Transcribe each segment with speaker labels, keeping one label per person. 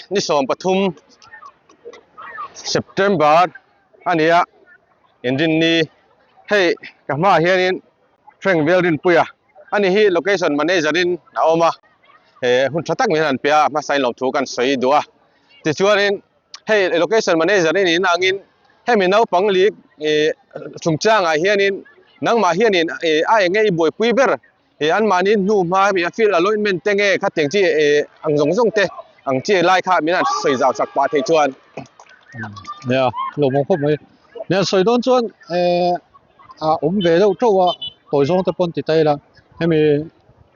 Speaker 1: Ni 13 September a ni a, inrinni hei ka hmaah hianin Frank Velrinpuia a ni hi location manager in a awm a, he hun tha tak min han pe a, hmasa in lawmthu kan sawi duh a. Tichuanin hei location manager in in angin hemi naupang league ih chungchangah hianin nangmah hianin ih a eng nge i buaipui ber ih anmahni hnu hma hemi a field allotment te nge khatiang chi ih ang zawng zawng te ang chi lai kha min han sawi zau sak pah theih chuan.
Speaker 2: Nia lawmawm khawp mai. Nia sawi dawn chuan eh a awm ve deuh teuh a tawi zawng te pawn ti ta ila hemi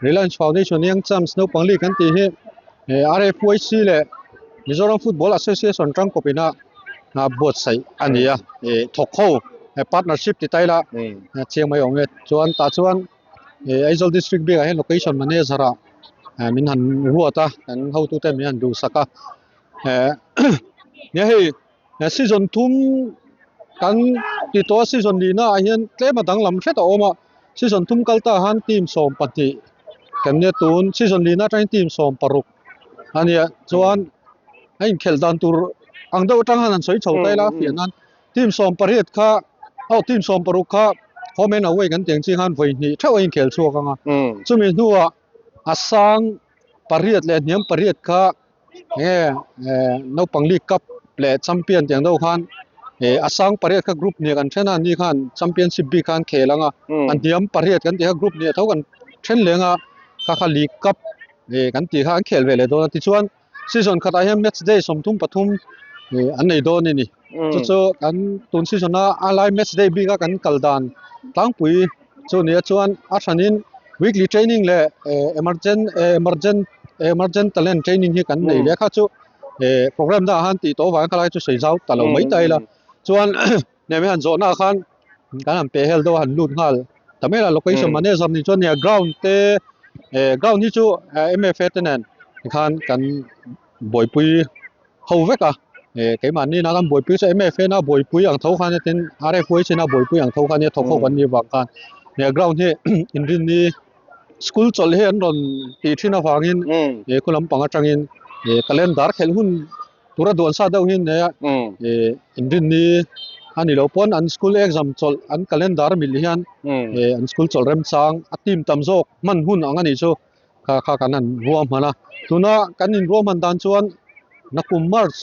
Speaker 2: Reliance Foundation Young Champs naupang league kan tih hi eh RFYC leh Mizoram Football Association tangkawp ina a buatsaih a ni a eh thawk ho partnership ti ta ila chiang mai awm e chuan tah chuan eh Aizawl district bikah hian location manager ah eh min han ruat a kan hotute min han duhsak a eh nia hei season thum kan ti tawh a season lihna ah hian tlem a danglam hret a awm a season thum kal ta han team 12 kan nia tun season lihna atangin team 16 a nia chuan a inkhelh dan tur ang deuh atang han han sawi chho ta ila a fiah nan team 18 kha aw team 16 kha home and away kan tih ang chi khan vawi hnih theuh a inkhel chhuak ang a chumi hnuah a sang pariat leh hniam pariat kha nge eh naupang league cup leh champion tiang deuh khan eh a sang pariat kha group hnih kan then a ni khan championship bik khan khel ang a a hniam pariat kan tih kha group hnih tho kan then leng a kha kha league cup eh kan tih kha an khel ve leh dawn a tichuan season khatah hian match day 33 eh an nei dawn a ni chu chu kan tun season a a lai match day bik a kan kal dan tlangpui chu nia chuan a hranin weekly training leh eh emergent eh emergent emergent talent training hi kan nei leh kha chu eh program dangah khan tih tawh avangin khalai chu sawi zau ta lo mai ta ila chuan nemi han zawhna ah khan kan han peh hel deuh a han lut nghal ta mai la location manager ni chuan nia ground te eh ground hi chu M_F_A te nen tikhan kan buaipui ho vek a eh keimahni na kan buaipui chu M_F_A na buaipui ang tho khan tin R_F_Y chin a buaipui ang tho khan nia thawk ho kan nih avang khan he ground hi inrinni school chawlh hi an rawn tih thin avangin he khu lampang atangin eh calendar khelh hun tura duan sa deuh hi an nei a eh inrinni a ni loh pawn an school exam chawlh an calendar mil hian eh an school chawlh remchang a team tam zawk hman hun ang a nih chu. Kha kha kan han ruahman a, tuna kan inruahman dan chuan nakum March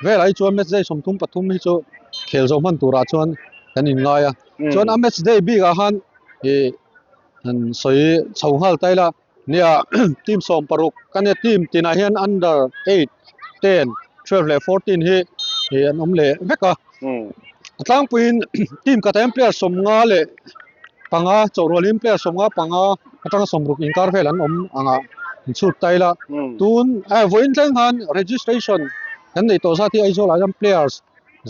Speaker 2: velah hi chuan match day 33 hi chu khel zawh hman turah chuan kan inngai a, chuan a match day bikah khan ih han sawi chho nghal ta ila nia team 16 kan nia team tinah hian under 8, 10, 12 leh 14 hi ih an awm leh vek a, a tlangpuiin team khatah hian player 50 leh panga chawhrualin player 55 atanga 60 inkar vel an awm anga an chhut ta ila tun eh vawiin thleng khan registration kan neih tawh zat hi Aizawl ah hian players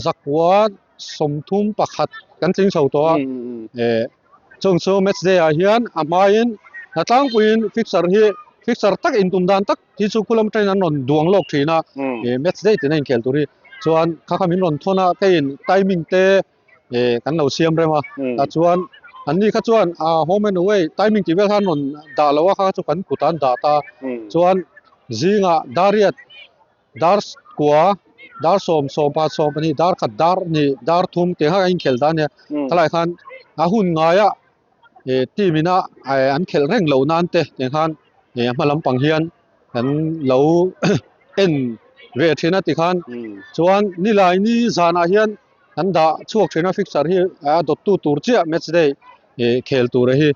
Speaker 2: 131 kan tling chho tawh a eh chung chu match day ah hian a hmain a tlangpuiin fixture hi fixture tak intum dan tak hi chu khulam atangin an rawn duang lawk thin a eh match day tina inkhel tur hi chuan kha kha min rawn thawn a keiin timing te eh kan lo siam rem a tah chuan an ni kha chuan ah home and away timing tih vel khan rawn dah lo a kha chu kan kut ah an dah ta chuan zingah dar riat dar kua dar sawm sawm pakhat sawm pahnih dar khat dar hnih dar thum tih kha a inkhel ta ania khalai khan a hun ngaia eh team ina eh an khelh reng loh nan te tiang khan eh a hma lampang hian kan lo en ve thin a tikhan chuan nilai ni zanah hian Kan dah chhuak thin a fixture hi a dawttu tur chiah match day ih khel tur a hi.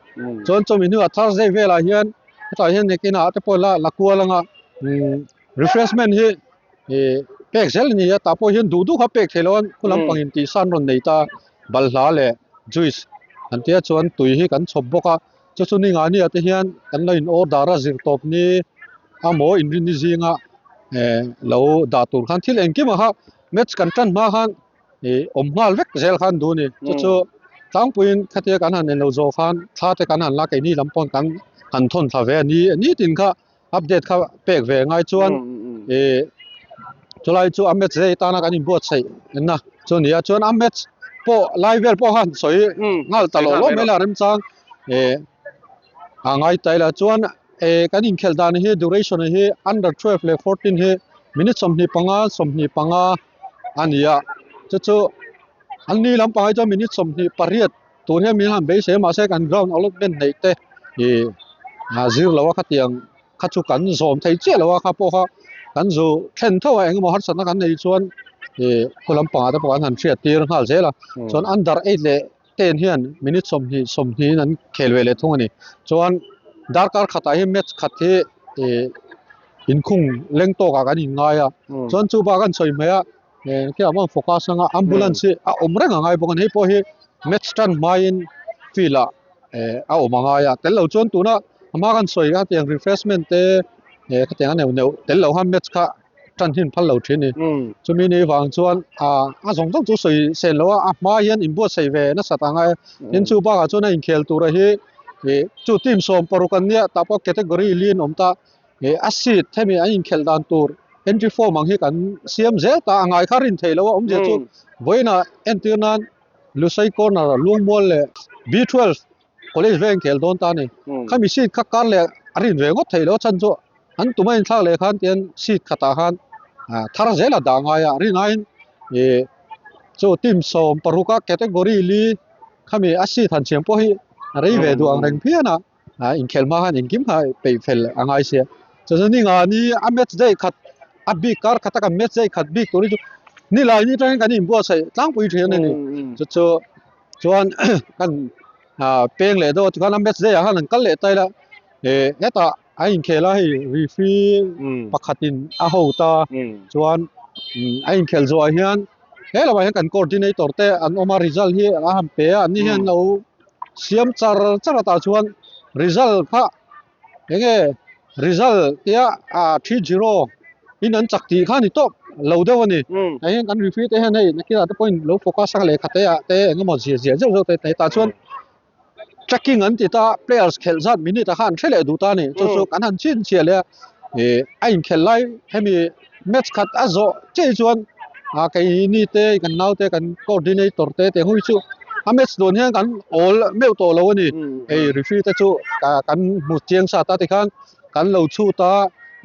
Speaker 2: Chuan chawmi hnuah Thursday velah hian hetah hian nakinah te pawh la la kual anga umm refreshment hi ih pek zel a ni a tah pawh hian duh duh kha pek theih loh a khu lampangin tih san rawn nei ta balhla leh juice an tia chuan tui hi kan chhawp bawk a chu chu ni ngah ni ah te hian kan lo in order a zir tawp ni a maw inrinni zinga eh lo dah tur khan thil engkim ah kha Match kan tan hma khan ih awm nghal vek zel khan duh a ni. Chu chu tlangpuiin khatia kan han en lo zawh khan thla te kan han la keini lam pawn kan han thawn thla ve a ni. Nitin kha update kha pek ve ngai chuan ih chulai chu a match zai tana kan inbuatsaih enna chu a ni a. Chuan a match pawh lai vel pawh khan sawi nghal ta lo lawm mai la remchang ih a ngai ta ila. Chuan eh kan inkhelh dan hi duration hi under 12 leh 14 hi. Minute 25 25 a ni a chu chu an ni lampang hi chuan minute 28 tur hian min han beisei a mahse kan ground allotment neih te ih a zir lo a khatiang kha chu kan zawm thei chiah lo a kha pawh kha kan zu then tho a engemaw harsatna kan nei chuan ih khaw lampangah te pawh an han hriat tir nghal zel a chuan under eight leh ten hian minute 20 20 in an khel ve leh thung a ni chuan darkar khatah hian match khat hi ih inkhung leng tawkah kan inngai a chuan chu bak an sawi hmai a eh khiah maw focus anga ambulance hi a awm reng a ngai bawk a ni hei pawh hi match tan hmain field ah eh a awm a ngai a tel lo chuan tuna a hma kan sawi kha tiang refreshment te eh khatiang a neuh neuh tel lo khan match kha tan hin phal lo thin a ni chumi ni vang chuan ah a zawng zawng chu sawi sen lo a a hma hian inbuatsaih ve nasat a ngai a tin chu bakah chuan a inkhel tura hi ih chu team 16 an nia tah pawh category li an awm ta ih a seat hemi an inkhelh dan tur entry form ang hi kan siam zel ta a ngai kha rin theih loh a awmzia chu vawiinah entir nan Lusei corner Lungmual leh B12 college veng khel dawn ta a ni khami seat kha kar leh a rin ve ngawt theih loh a chhan chu an tuma inthlak leh khan tian seat khatah khan ah thar zel a dah ngai a rin aiin ih chu team 16 a category li khami a seat han siam pawh hi a rei ve duh ang reng phian a. Ah inkhelh hma khan engkim kha peih fel a ngai sia chuan ni nga ni a match day khat a bik kar khat a kan match day khat bik tur hi chu nilai ni atangin kan inbuatsaih tlangpui thin a ni chu chu chuan kan ah peng leh deuh a tikhan a match day ah khan an kal leh ta ila eh hetah a inkhel a hei referee pakhatin a ho ta chuan a inkhelh zawhah hian he lamah hian kan coordinator te an awm a result hi a han pe a an ni hian lo. Siam char char atah chuan result kha enge result tia ah 3-0 in an chak tih kha a ni tawp lo deuh a ni. Hei hian kan referee te hian hei nakinah te pawhin lo focus a lehkha te ah te engemaw zia zia zeuh zeuh te hetah chuan tracking an ti ta players khelh zat minute ah khan an hre leh duh ta a ni. Chu chu kan han chhin chhiah leh a ih a inkhelh lai hemi match khat a zawh chiah chuan ah keini te kan naute kan coordinator te te hui chu a match dawn hian kan awl meuh tawh lo a ni hei referee te chu kan hmu chiang sa ta tikhan kan lo chhut a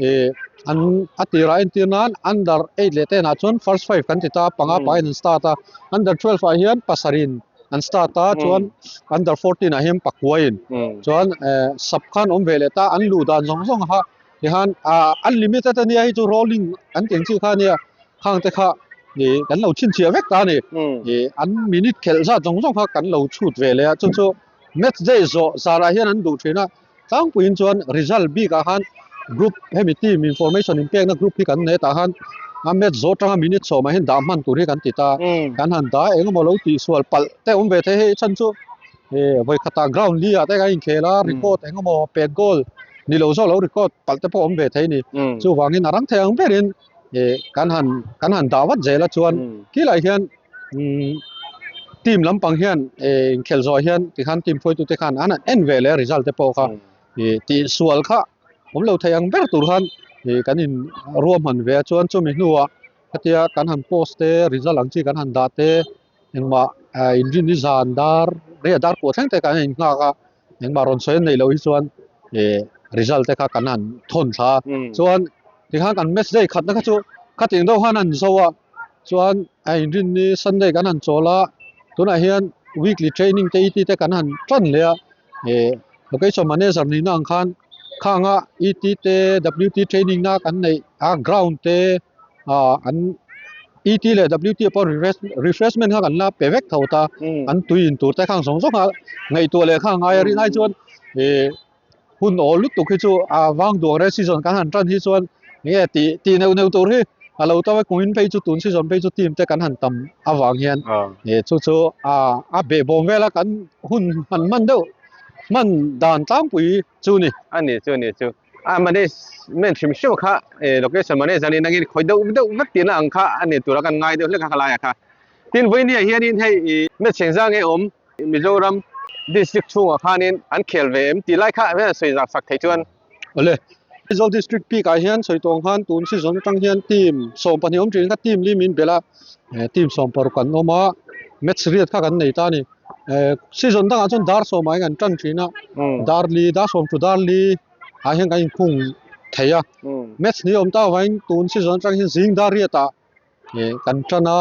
Speaker 2: ih an a tirah entir nan under eight leh ten ah chuan first five kan ti ta panga pahin an start a under twelve ah hian pasarih in an start a chuan under 14 ah hian pakuain chuan eh sap khan awm ve leh ta an luh dan zawng zawng kha tihan ah unlimited ania hei chu rolling an tih ang chi kha ania khang te kha ih kan lo chhinchhiah vek ta a ni ih an minute khelh zat zawng zawng kha kan lo chhut ve leh a chu chu match day zawh zarah hian an duh thin a tlangpuiin chuan result bik ah khan group hemi team information inpekna group hi kan nei tah khan a match zawh atanga minute sawmah hian dah hman tur hi kan ti ta kan han dah engemaw lo tihsual palh te awm ve thei hei chhan chu eh vawi khatah ground li ah te kan inkhel a record engemaw pet goal ni lo zawk lo record palh te pawh awm ve thei a ni chuvangin a rang thei ang berin eh kan han kan han dah vat zel a chuan khilaiah hian umm team lampang hian eh inkhelh zawh hian tikhan team hruaitute khan an han en ve leh a result te pawh kha ih tihsual kha awm lo thei ang ber tur khan ih kan in ruahman ve a chuan chumi hnuah khatia kan han post te result ang chi kan han dah te engmah ah inrin hi zan dar rei a dar pawh thleng te kan innghak a engmah rawn sawi an neih loh hi chuan ih result te kha kan han thawn thla a chuan tikhan kan match day khatna kha chu khating deuh khan an zo a chuan a inrin ni sunday kan han chawl a tunah hian weekly training te et te kan han tan leh a ih location manager nihna ang khan khanga et te wt training na kan neih a ground te ah an et leh wt pawh refreshment kha kan la pe vek tho ta an tui in tur te khang zawng zawng a ngaihtuah leh kha a ngai a rin ai chuan ih hun awl lutuk hi chu a vang duang reng season kan han tan hi chuan enge tih tih neuh neuh tur hi a lo tam a kum in phei chu tun season phei chu team te kan han tam avang hian ih chu chu a a behbawm vel a kan hun han hman deuh hman dan tlangpui chu a ni.
Speaker 1: A ni chu a ni chu. A management hrim hrim kha eh location manager niin angin khawi deuh deuh vek tihna ang kha a ni tura kan ngai deuh hlek a khalaiah kha. Tin vawinia hianin hei ih Mecheng Zange awm Mizoram district chhungah khanin an khel ve em tih lai kha hian sawi zak sak theih chuan.
Speaker 2: Awle, Aizawl district peak ah hian sawi tawng khan tun season atang hian team 12 awm thin kha team li min belh a, eh team 16 an awm a, match riat kha kan nei ta a ni. Eh season dangah chuan dar sawmah hian kan tan thin a, dar li dar sawm chu dar li ah hian kan inkhung. thei a match ni awm ta avangin tun season atang hian zing dar riat ah ih kan tan a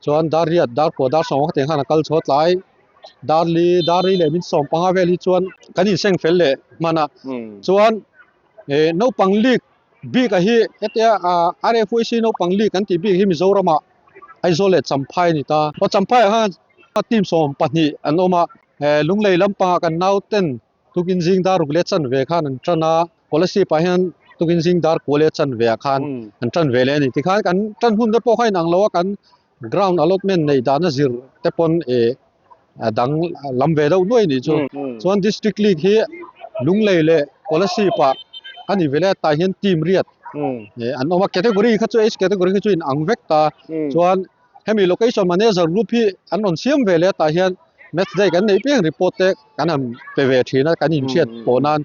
Speaker 2: chuan dar riat dar kua dar sawm khatiang khan a kal chhuah tlai dar li dar li leh min sawm panga vel hi chuan kan inseng fel leh hman a chuan ih naupang league bik a hi hetia ah R_F_Y_C naupang league kan tih bik hi Mizoram ah Aizawl leh Champhai a ni ta aw Champhai ah khan team 12 an awm a eh Lunglei lampangah kan nauten tukin zing dar ruk leh chanve khan an tan a Kolasib ah hian tukin zing dar kua leh chanve ah khan an tan ve leh a ni tikhan kan tan hun te pawh kha inang lo a kan ground allotment neih dan a zir te pawn eh a dang lam ve deuh nuai nih chu chuan district league hi Lunglei leh Kolasib ah a ni ve leh a tah hian team riat eh an awm a category kha chu age category kha chu in ang vek ta chuan hemi location manager group hi an rawn siam ve leh a tah hian match day kan neih piang report te kan han pe ve thin a kan inhriat pawh nan.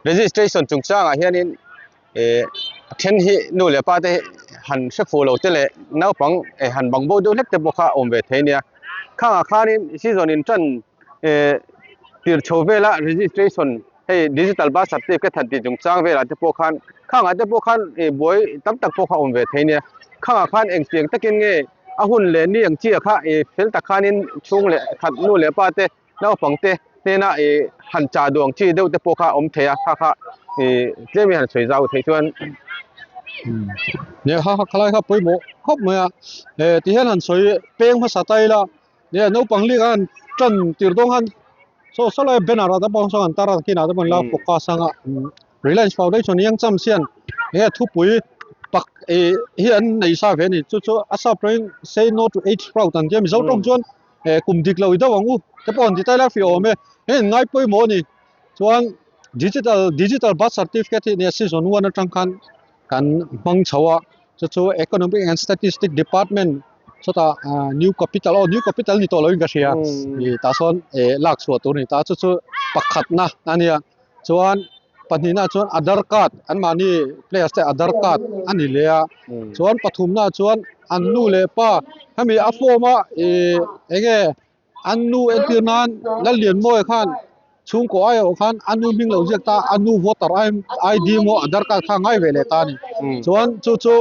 Speaker 1: Registration chungchangah hianin eh a then hi nu leh pa te han hre fuh lo te leh naupang eh han bang bo deuh hlek te pawh kha a awm ve thei ania khangah khanin season in tan eh tir chho vela registration hei digital birth certificate han tih chungchang velah te pawh khan khangah te pawh khan eh buai tam tak pawh kha a awm ve thei ania khangah khan engtiang takin nge a hun leh ni ang chi ah kha eh fel tak khanin chhung leh khat nu leh pa te naupang te hnena ih han chah duh ang chi deuh te pawh kha a awm thei a kha kha ih tlem in han sawi zau theih chuan
Speaker 2: Nia kha kha khalai kha pawimawh khawp mai a eh ti hian han sawi peng hmasa ta ila nia naupang lik a han tan tir dawn khan saw saw lai banner ah te pawh sawn an tar a kinah te pawh an la focus anga Reliance Foundation hian cham sian enge thupui pak ih hi an nei sa ve a ni chu chu a sap tawngin say no to age fraud an tia Mizo tawng chuan eh kum dik lo i deuh ang u te pawh an ti taila fih awm e hei an ngai pawimawh a ni chuan digital digital birth certificate hi nia season one atang khan kan hmang chho a chu chu economic and statistic department chutah ah new capital aw new capital ni tawh lo in ka hria ih tah sawn eh lak chhuah tur a ni ta chu chu pakhatna a nia chuan pahnihna chuan Aadhaar card an mahni players te Aadhaar card a ni leh a chuan pathumna chuan an nu leh pa hemi a form a ih enge an nu entir nan Lallianmawia khan chhungkaw aiawh khan a nu hming lo ziak ta a nu voter I_D maw Aadhaar card kha a ngai ve leh ta a ni chuan chu chu.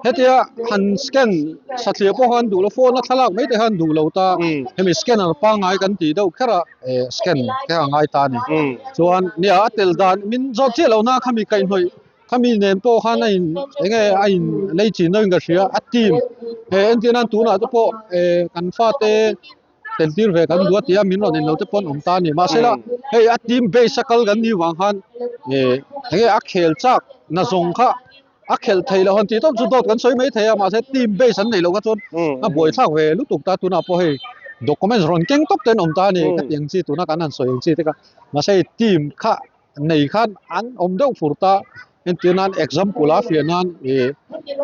Speaker 2: Hetia han scan satliah pawh khan duh lo phone a thlalak mai te khan duh lo ta hemi scanner pangngai kan tih deuh kher a eh scan te a ngai ta a ni chuan nia a tel dan min zawt chiah lo na khami kaihhnawih khami nen pawh khan a in eng nge a in lei chin deuhin ka hria a team eh entir nan tunah te pawh eh kan fate tel tir ve kan duh a tia min rawn en lo te pawh an awm ta a ni mahsela hei a team base a kal kan nih vang khan eh eng nge a khel chak na zawng kha a khelh theih loh han tih tawp chu dawt kan sawi mai thei a mahse team base an neih loh kha chuan a buai thlak ve lutuk ta tunah pawh hei documents rawn keng tawp te an awm ta a ni ka tih ang chi tuna kan han sawi ang chi te kha mahse hei team kha nei khan an awm deuh fur ta entir nan example a fiah nan ih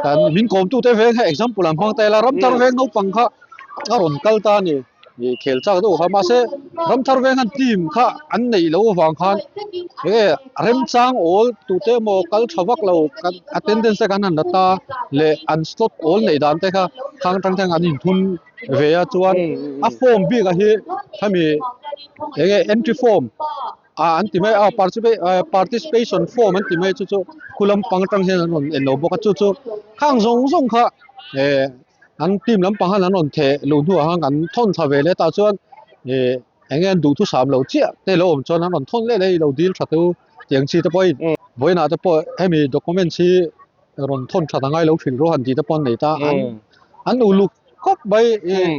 Speaker 2: kan min kawm tu te veng kha example an hmang ta ila ramthar veng naupang kha a rawn kal ta a ni. Ih khel chak deuh kha mahse ramthar veng khan team kha an neih loh avang khan enge remchang awl tute emaw kal tha vak lo kan attendance te khan an la ta leh an slot awl neih dan te kha khang atang te an inthun ve a chuan a form bik ah hi hemi enge entry form ah an ti mai a participation form an ti mai chu chu khu lampang atang hian an rawn en lo bawk a chu chu khang zawng zawng kha eh. An team lampang khan an rawn theh luh hnuah khan kan thawn thla ve leh tah chuan ih eng nge an duhthusam lo chiah te lo awm chuan an rawn thawn leh leh i lo dil tha teu tiang chi te pawh hei vawiinah te pawh hemi documents hi rawn thawn that a ngai lo hrilh rawh han tih te pawh an nei ta an an uluk khawp mai ih.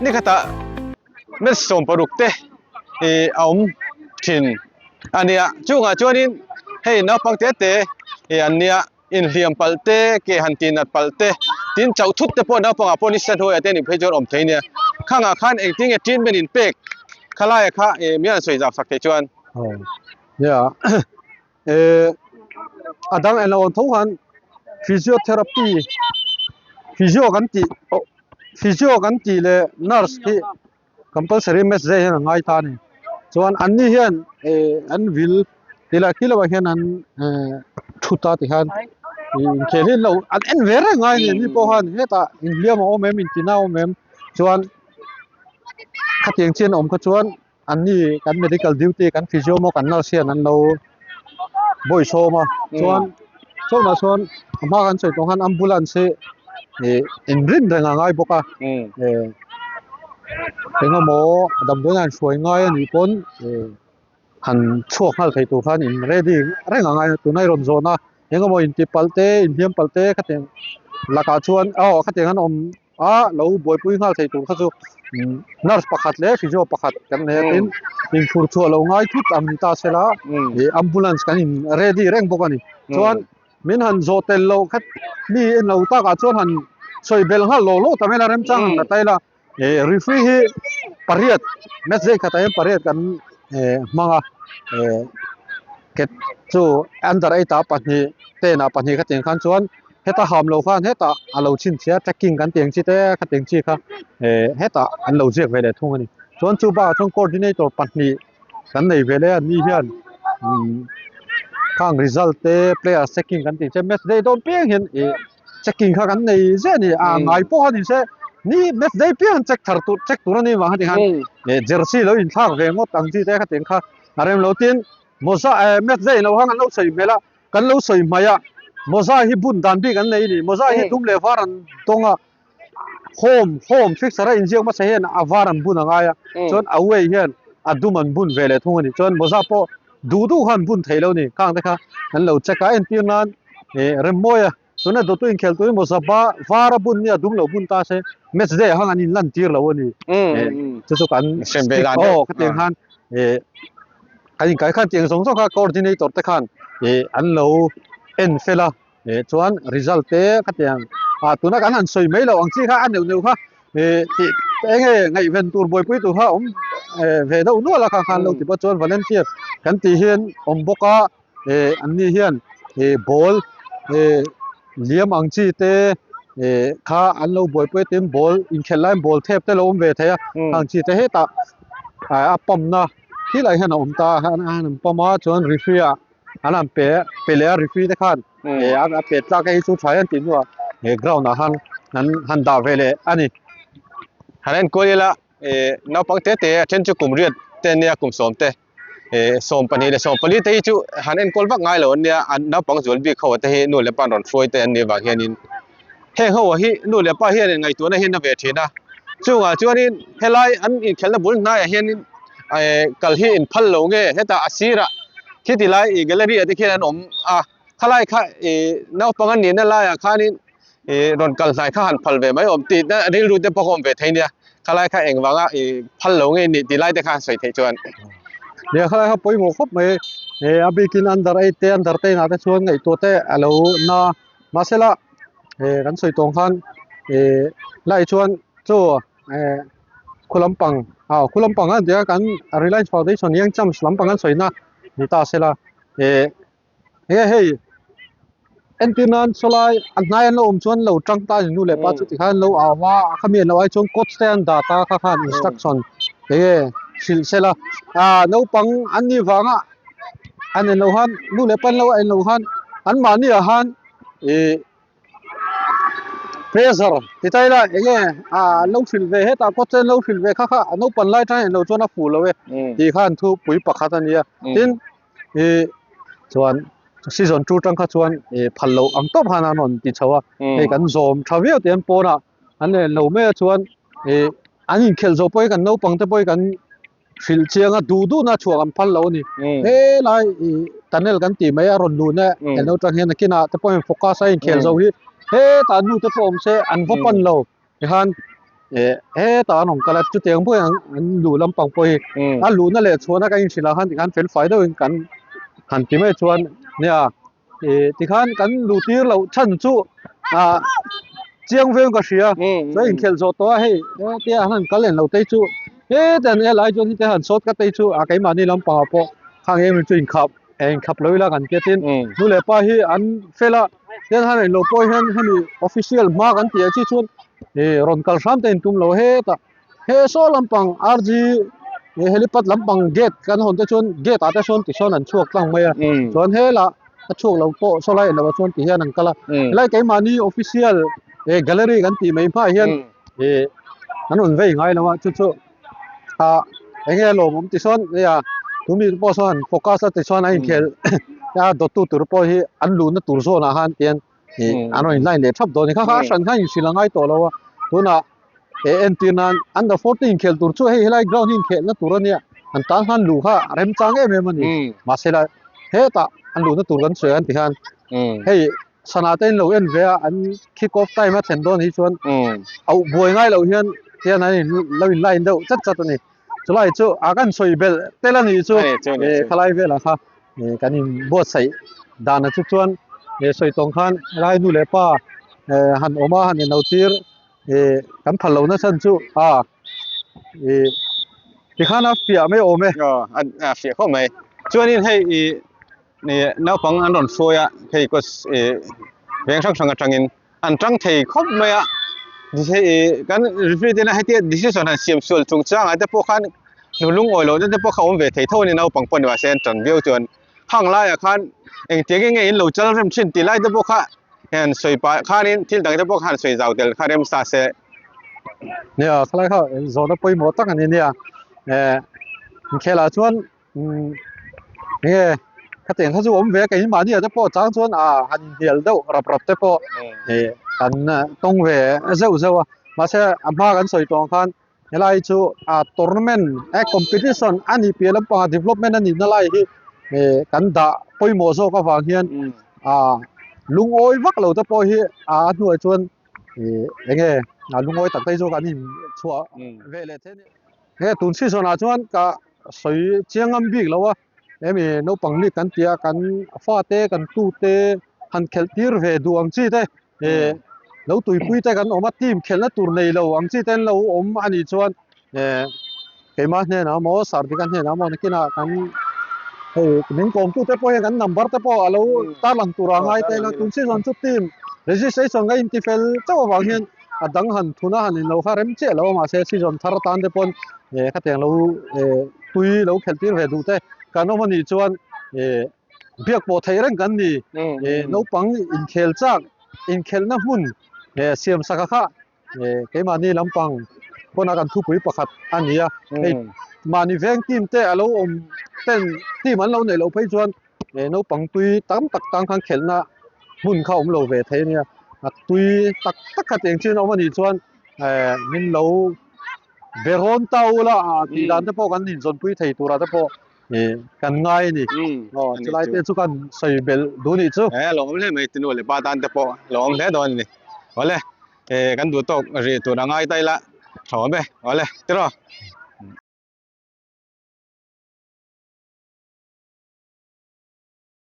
Speaker 1: ni khatah match 16 te ih a awm thin a nia chungah chuanin hei naupang te te ih an nia inhliam palh te ke han tih nat palh te tin chauh thut te pawh naupangah pawh nisa hnuaiah te nih phei chuan awm thei nia khangah khan engtin nge treatment in pek khalaiah kha ih mi an sawi zau sak thei chuan.
Speaker 2: Nia eh a dang en lo ang tho khan physiotherapy physio kan tih oh physio kan tih leh nurse hi compulsory match zai hian a ngai ta a ni chuan an ni hian eh an vil tilai khi lamah hian an eh thu ta ti khan ih inkhel hi an lo an en ve reng ngai a ni an ni pawh khan hetah inhliam a awm em intina a awm em chuan khatiang chian a awm kha chuan. An ni kan medical duty kan physio maw kan nurse hian an lo bawihsawm a chuan chawhnah chuan a hma kan sawi tawh khan ambulance hi ih inrin reng a ngai bawk a eh engemaw damdawiin an hruai ngai a nih pawn eh han chhuak nghal thei tur khan in ready reng a ngai a tunah i rawn zawn a engemaw intipalh te inhliam palh te khatiang lakah chuan aw khatiang an awm. a lo buaipui nghal thei tur kha chu nurse pakhat leh physio pakhat kan nei a tin inphur chhuah lo ngai thut ang ni ta se la ih ambulance kan in ready reng bawk a ni chuan min han zawh tel loh khat mi en lo takah chuan han sawi belh nghal lawk lawk ta mai la remchang han la ta ila ih referee hi pariat match zai khatah hian pariat kan eh hmang a eh ket chu under eight ah pahnih ten ah pahnih khatiang khan chuan. Heta ham lo khan hetah a lo chhinchhiah trekking kan tih ang chi te khatiang chi kha eh hetah an lo ziak ve leh thung a ni. Chuan chu bakah chuan coordinator pahnih kan nei ve leh a ni hian umm khang result te player checking kan tih che match day dawn piang hian ih checking kha kan nei ziah a ni a ngai pawh a ni se ni match day piang check thar tur check tur a ni vang heti khan eh jersey lo inthlak ve ngawt ang chi te khatiang kha a rem lo tin mawza eh match day lo khan an lo sawi hmel a. Kan lo sawi hmai a, mawza hi bun dan bik an nei a ni. Mawza hi dum leh var an tawng a, home, home fixture a inziak hmasa hian a var an bun a ngai a, chuan away hian a dum an bun ve leh thung a ni. Chuan mawza pawh duh duh kha an bun thei lo a ni. Khang te kha an lo check a, entir nan ih Remmawia tuna dawtu inkhel turin mawza ba var a bun nia dum lo bun ta se match day ah khan an inlan tir lo a ni. Chu chu kan stick aw khatiang khan ih Kan inkai khan tiang zawng zawng kha coordinator te khan ih an lo en fel a ih chuan result te khatiang ah tuna kan han sawi mai loh ang chi kha a neuh neuh kha ih tih eng nge ngaihven tur buaipui tur kha awm eh ve deuh nual a kha khan lo ti pawh chuan volunteer kan tih hian awm bawk a ih an ni hian ih ball ih liam ang chi te ih kha an lo buaipui a tin ball inkhelh laiin ball thep te lo awm ve thei a ang chi te hetah ah a pump na. Khilai hian a awm ta a an an pawm a chuan referee ah an han pe pe leh a referee te khan eh a pe tlak hei chu tha hian tih hnuah he ground ah khan an han dah ve leh a ni.
Speaker 1: Han enkawl ila eh naupang te te a then chu kum riat te ania kum sawm te eh 12 leh 14 te hi chu han enkawl vak ngai lo ania an naupang zual bik ho te hi nu leh pa an rawn hruai te an nih vang hianin heng ho hi nu leh pa hian ngaihtuahna hian a ve thin a chungah chuanin helai an inkhelhna bul hnaiah hianin eh kal hi in phal lo nge hetah a sirah khiti lai ih gallery ah te khian an awm a khalai kha ih naupang an nihna laiah khanin ih rawn kal hnai kha han phal ve mai awm tih na rilru te pawh a awm ve thei nia khalai kha engvanga ih phal lo nge nih tih lai te kha sawi theih chuan.
Speaker 2: Nia khalai kha pawimawh khawp mai eh a bikin under eight te under ten ah te chuan ngaihtuah te a lo na. Mahsela eh kan sawi tawng khan eh lai chuan chaw eh khu lampang ah khu lampang a nia kan Reliance Foundation Young Champs lampang an sawina ni ta sela eh enge hei entir nan sawlai a hnai an lo awm chuan lo tang ta a ni nu leh pa chu tikhan an lo au a khami an lo ai chuan coach te an dah ta kha khan instruction enge hrilh sela ah naupang an nih vanga. an en loh han nu leh pan lo a en loh han an mahni ah han ih pressure ti ta ila eng nge ah an lo hrilh ve hetah kawt chuan an lo hrilh ve kha kha a naupan lai atang en loh chuan a fuh lo e tih khan thu pui pakhat a nia tin ih chuan season two atang kha chuan ih phal loh ang tawp khan an rawn ti chho a hei kan zawm tha viau tih an pawnah an en lo mai a chuan ih an inkhelh zawh pawh hi kan naupang te pawh hi kan. Hrilh chianga duh duhna chhuah kan phal lo a ni. Helai ih tunnel kan tih mai a rawn luh na eng lo tang hian nakinah te pawhin focus a inkhel zo hi hetah nu te pawh awm se an va pan lo tikhan Eh hetah an awm kal a chutiang pawhin an an luh lampang pawh hi a luhna leh chhuahna kan inhrilh ah khan tikhan fel fai deuhin kan han ti mai chuan nia ih tikhan kan luh tir loh chhan chu ah chiang viau in ka hria chuan inkhelh zawh tawh a hei hetia an han kal en lo te chu heta an helai chuan heti han short cut te chu a keimahni lampangah pawh khang em chu inkhap inkhap lo ila kan tia tin nu leh pa hi an fel a tian han en lo pawh hian hemi official hma kan tih ah chi chuan ih rawn kal hram te intum lo hetah he saw lampang RG ih helipad lampang gate kan hawn te chuan gate ah te sawn tisawn an chhuak tlang mai a chuan helah a chhuak lo pawh saw lai englo ah chuan ti hian an kal a helai keimahni official eh gallery kan tih mai hmaah hian ih an rawn vei ngai lo a chu chu ah eng nge lawmawm ti sawn nia tumi te pawh sawn focus a ti chuan a inkhel a dawttu tur pawh hi an luhna tur zawnah khan tian ih an rawn in line leh thap dawn a ni kha kha a hran khan inhrilh a ngai tawh lo a tunah he entir nan under 14 inkhel tur chu hei helai ground hi inkhelhna tur a nia an tan khan luh kha a remchang em em a ni mahse la hetah an luhna tur kan sawi an ti khan hei sana te in lo en ve a an kick off time a thlen dawn hi chuan auh buai ngai loh hian hian an in lo in line deuh chat chat a ni chulai chu a kan sawi belh tel a nih chu eh khalai velah kha eh kan in buatsaih dan a chu chuan eh sawi tawng khan helai nu leh pa eh han awm a han inlo tir eh kan phal lohna chhan chu a eh tikhan a fiah mai awm e.
Speaker 1: Aw a fiah khawp mai chuanin hei ih ih naupang an rawn hruai a hei coach ih veng hrang hrang atangin an tang thei khawp mai a hei ih kan referee tena hetia decision han siam sual chung changah te pawh khan lungawi lohna te pawh kha awm ve thei tho a ni naupang pawh ni mahse an tan viau chuan hang laiah khan engtiang nge in lo chal rem thin tih lai te pawh kha hian sawi pah khanin thil dang te pawh khan sawi zau tel kha rem sa se.
Speaker 2: Nia khalai kha zawhna pawimawh tak a ni nia eh inkhelah chuan umm enge khatiang kha chu awm ve a keimahni ah te pawh chang chuan ah han inhnial deuh rap rap te pawh eh kan tawng ve zeuh zeuh a mahse a hma kan sawi tawh ang khan helai chu ah tournament eh competition a nih piah lampangah development a nihna lai hi eh kan dah pawimawh zawk avang hian ah lungawi vak lo te pawh hi a hnuai chuan ih eng nge a lungawi tak te zawk an in chhuah ve leh thei a ni he tun season ah chuan ka sawi chiang ngam bik lo a hemi naupang league kan tia kan fate kan tute han khelh tir ve duh ang chi te eh lo tuipui te kan awm a team khelhna tur nei lo ang chi te an lo awm a nih chuan eh keimah hnenah maw Sardika hnenah maw nakinah kan hei min kawmtu te pawh hian kan number te pawh a lo tarlang tur a ngai tel a tun season chu team registration ka inti fel chauh avang hian a dang han thuna han inlo kha rem chiah lo a mahse season thar atan te pawn eh khatiang lo eh tui lo khelh tir ve duh te kan awm a nih chuan eh biak pawh theih reng kan ni eh naupang inkhel chak inkhelhna hmun eh siam saka kha eh keimahni lampang pawna kan thupui pakhat a ni a hei mahni veng team te a lo awm ten team an lo neih loh phei chuan eh naupang tui tam tak tang khan khelhna hmun kha awm lo ve thei a nia a tui tak tak kha tiang chin a awm a nih chuan eh min lo be rawn ta ula tih dan te pawh kan inzawnpui thei turah te pawh Ih kan ngai a ni. Aw chulai te chu kan sawi belh duh nih chu.
Speaker 1: Eh lawm hle mai tinu leh pa tan te pawh lawm hle dawn a ni. Awle eh kan duh tawk rih tur a ngai ta ila tha awm e. Awle tiraw.